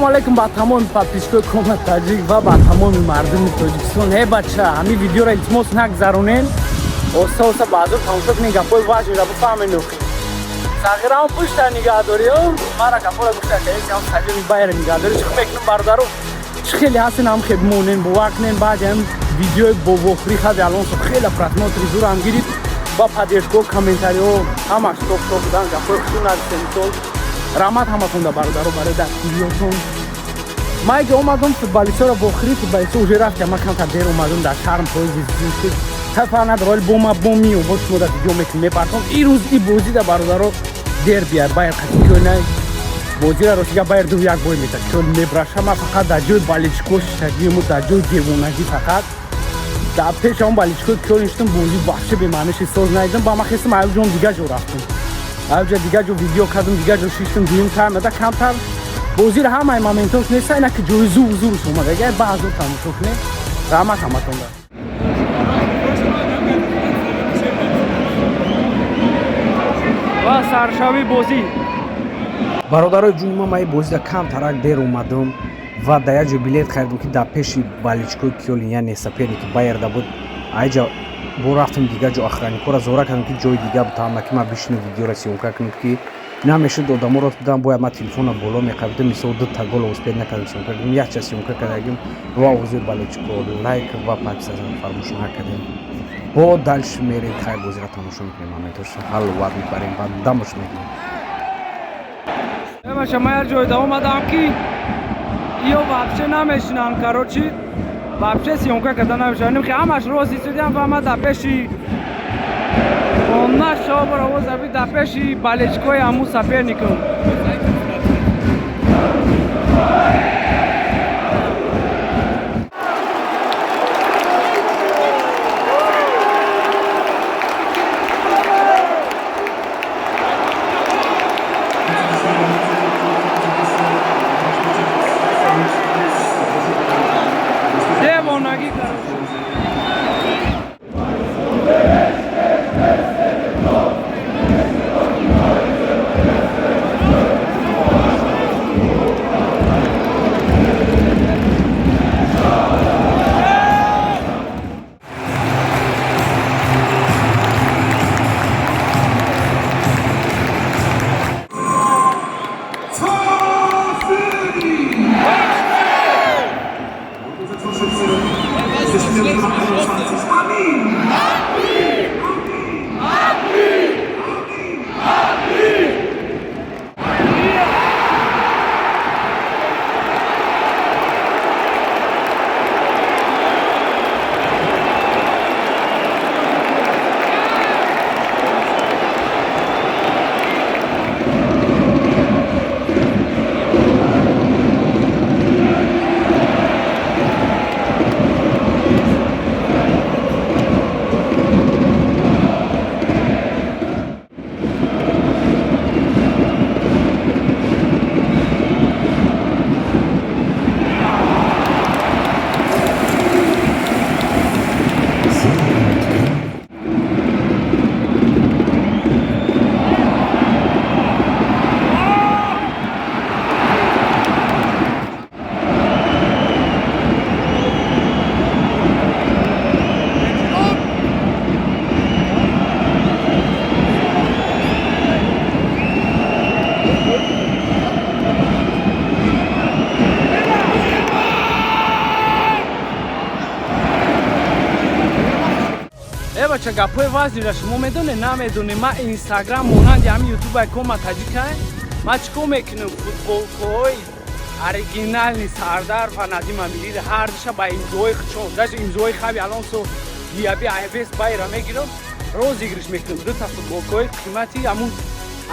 Ассалому алайкум ба тамоми подписчикои Кома Таҷик ва ба тамоми мардуми Тоҷикистон. Э бача, ҳамин видеоро илтимос нагзаронен. Оста оста баъзо тамошо кунен, гапҳои важныйро бифаҳмен. Охи сағирам пушта нигаҳдорӣ, мара гапҳоро гуфта каесиам стадиони Байера нигаҳдорӣ. Чӣ мекунем, бародаро? Чӣ хеле ҳастен, ҳам хеб монен, бовар кунен. Баъди ҳам видеои бо вохӯрӣ Хаби Алонсо хеле просмотри зурам гирифт ва поддержкаҳо, комментариҳо ҳамаш топ топ будан, гапҳои хушум нависем. Мисол, раҳмат ҳаматонда, бародаро, барои дастгириётон. Ман иҷо омадам футболистҳоро вохӯрӣ, футболистҳо уже рафтям, ман камтар дер омадам, дар шаҳрм поезди зуд шуд. Тафар надора, вале бо ма бо миё бо шумо дар видео мекунем, мепартом. Ин рӯз и бозида, бародаро, дерби Байер қати Кёльна. Бозира ростига Байер 2-1 бой метад, Кёль мебраша. Ман фақат дар ҷои болельщико шиштагиему, дар ҷои девонагӣ, фақат дар пеши он болельщикои Кёль ништам. Бозӣ вообще бемаъниши соз надидам. Ба ман хестам, аюҷон дига ҷо рафтам, аюҷа дига ҷо видео кардам, дига ҷо шиштам. Дуюм таймада камтар бозиро ҳамаи моментош неста, ина ки ҷои зур зурш омада, баъзур тамошо кунед. Раҳмат ҳаматонда. Ва саршави бозӣ. Бародарои ҷуни ма, ман бозида камтарак дер омадам ва дар як ҷо билет харидам, ки дар пеши болельщикои Кёлин, яъне соперники Байерда буд. Айҷа бо рафтам дигар ҷо, охранникора зора кардам, ки ҷои дига бутам, ки ман бишинам, видеоро съёмка кунам, ки намешуд, одаморо дидам, бояд ман телефонро боло меқабидам. Мисол, дута гола успеть накардам съёмка кунам, якча съёмка кардагим. Ва орзуи болельщико, лайк ва подписаться фаромӯш накардем. Бо дальше мерем, хай, бозиро тамошо мекунем, моментош ҳаловат мебарем ва дамош мекунем. Баша, ман як ҷойда омадам, ки ё вообще намешинанд, короче, вообще съёмка карда намешавад. Ҳамаш рост истодиам ва ман дар пеши она шобара озаби, дар пеши болельщикои ҳамун соперникам. Девонагӣ, короче. Unser Torschütze ist der Spieler mit Nummer 21, Amin! Э бача, гапҳои вазнира шумо медонед, намедонед? Ман Инстаграм монанди ҳамин Ютубай Кома Таҷика. Ман чӣ кор мекунам? Футболкаҳои оригинальный Сардар ва Надим Амириро ҳардуша ба имзои худшон, даже имзои Хаби Алонсо, Диаби, Айвес Байра мегирам, розыгрыш мекунам. Дута футболкаҳои қимати ҳамун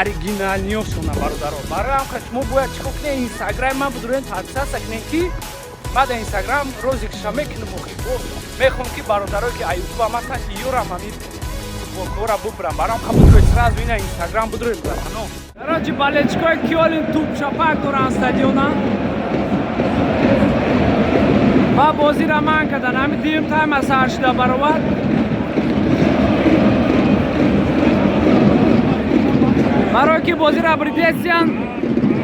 оригинальныйошона, бародаро. Барои ҳам шумо бояд чӣ кор кунед? Инстаграми ман будурен, подписаться кунед, ки ман дар Инстаграм розыгрыша мекунам. Охи мехоҳам, ки бародарое ки ютубам ҳастанд, иёрам ҳамин футболкаҳоро бубарам. Барам ха будуред, сразу ина Инстаграм будуред, братано. Короче, болельщикои Кёлин туп шапак доранд стадиона ва бозиро манъ кардан. Ҳамин дуюм тайма сар шуда баровард. Барое ки бозиро бридесиян.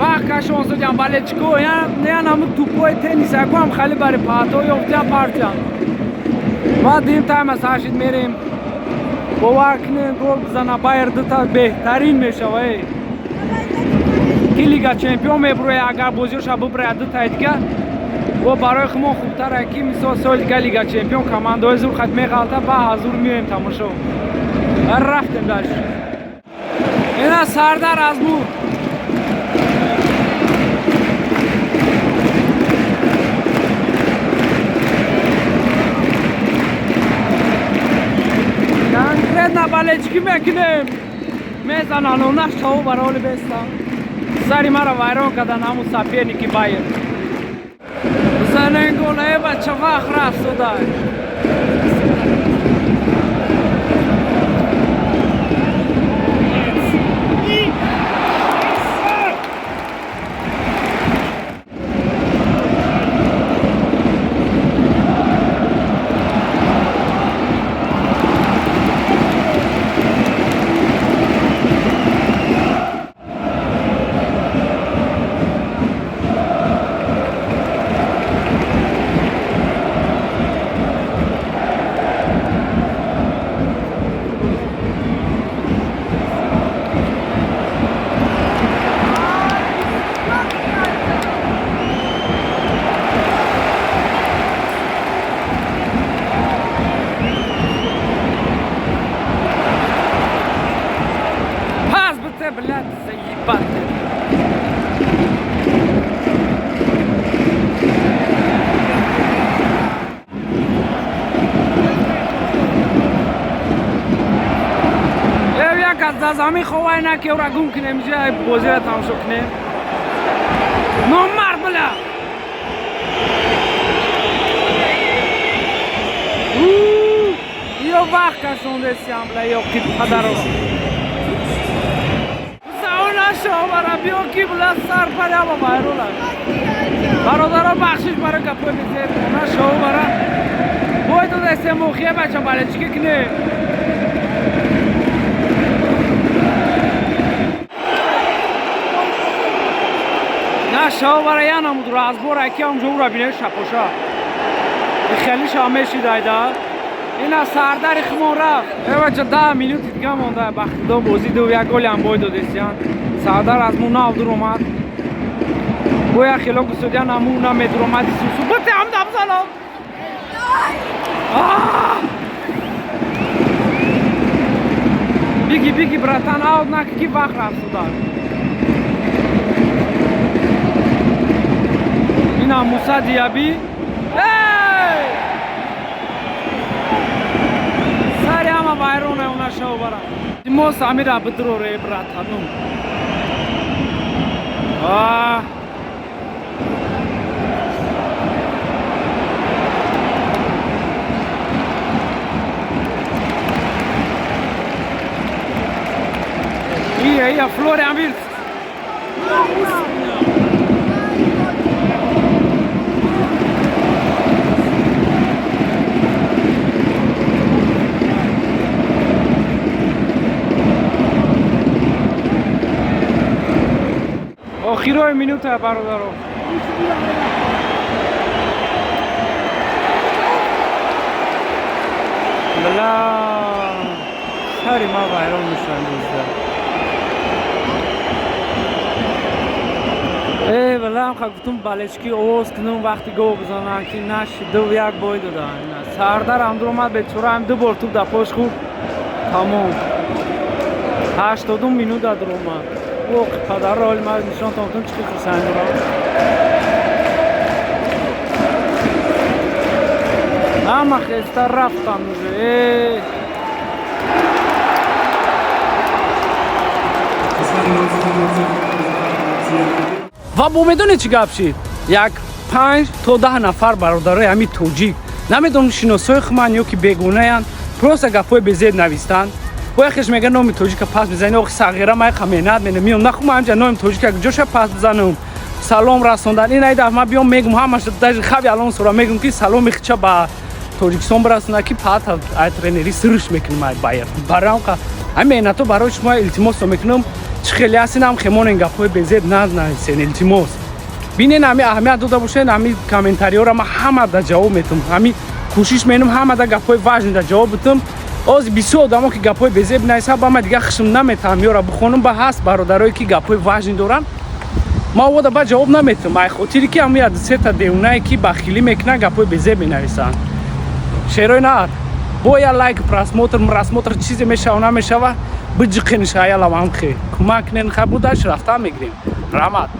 Вақт кашон судям болельщико, я наму тупои теннис якам хали бари паато ёфтя партиян. Ва дим тайма сар шид, мерем. Бовар кунем, гол бизана Байер, дута беҳтарин мешава. Эй, ки Лига чемпион мебуроя, агар бозиёша бубурая дутаи дига, бо барои хумон хубтара, ки мисол соли дига Лига чемпион командаҳои зур хат меғалта, ба ҳазур меоем тамошо. Рафтем дальше. Ина Сардар Азмун. Конкретно болельщики мекунем, мезанан онаш тао бароли бестам, сари мара вайрон кардан ҳамун соперники Байер. Бизанен гол, э бача, вақт рафт содай. Пас бите, блядь, заебать. Як аз замин ховай на, ки ӯра гум кунем, иҷа бозиро тамошо кунем. Номард, бля! Ё вақт кашондесиам, бля, ё ки падаро. Нашовара биё, ки бля, сар паряма вайрола. Бародаро, бахшиш барои гапои безеб. Нашовара. Бой додесем, мухия бача, болельщики кунем. Нашовара я намуд разбор, аки ҳамҷо ура бине шапоша. Хеле ша мешидайда. Ина сардари химон рафт. Э бача, 10 минути дига монда, ба худо, бозӣ 2-1, голям бой додесиян. Сардар аз му нав дуромад. Боя хело гусодян аму намедуромади сусу. Бите ҳам дабзанам. Биги, биги, братан, аут наки, ки вақт рафт суда. Ина Муса Диаби. Эй! Сари ҳама вайрона она шавбара. Мо Самира бидроре, братану. А Ия, ия, Florian Wirtz. Охирои минута, бародаро. Бла, сари ма вайрон мешаванд бозда. Э, балам ха гуфтум, болельщики овоз кунум вақти гол бизананд, ки наши, 2-1 бой доданд. Сардар ҳам дуромад, бечора, ҳам ду бор туп дар пош хӯрд. Тамом. 80 минута дуромад. Оқ падарро ҳоли ман нишонтон кунам, чӣ хурсанд дорам. Ҳама хеста рафтан уже. Э Das war die 1995. Ва бо медонед чӣ гап шид? Як 5 то 10 нафар бародарои ҳамин тоҷик, намедонам, шиносои хуман ё ки бегунаянд, просто гапҳои безеб навистанд. Бо яхеш мега, номи тоҷика пас мезанӣ. Охи сағира, ман яқа меҳнат менам, миём наху, ман ҳамҷа номи тоҷика ҷоша пас бизанам? Салом расондан ин ай дафъа ман биём мегум ҳамаша, даже Хаби Алонсора мегум, ки саломи хича ба Тоҷикистон бирасонад, ки паат ай тренери сириш мекунем ай Байер. Барои ҳамин меҳнатҳо барои шумо илтимосо мекунам. Чӣ хеле ҳастин, ҳам хемонен, гапҳои безеб нанависен, илтимос. Бинен, ҳами аҳамият дода бошен, ҳами комментариёра ман ҳамада ҷавоб метум, ҳами кӯшиш менум ҳамада гапҳои важный да ҷавоб битум. Оз бисёр одамо ки гапҳои безеб нависанд, ба ман дига хишм наметаҳам ёра бихонум. Ба ҳаст бародарое ки гапҳои важный доранд, ман ода ба ҷавоб наметум, ай хотире ки ҳами як сета девунае ки бахилӣ мекунанд, гапҳои безеб менависанд. Шерои наат бо я лайк, просмотр, просмотр чизе мешава, намешава, биҷиқениш, аяламамхе кӯмак кунен. Ха, будаш рафта мегирем. Раҳмат.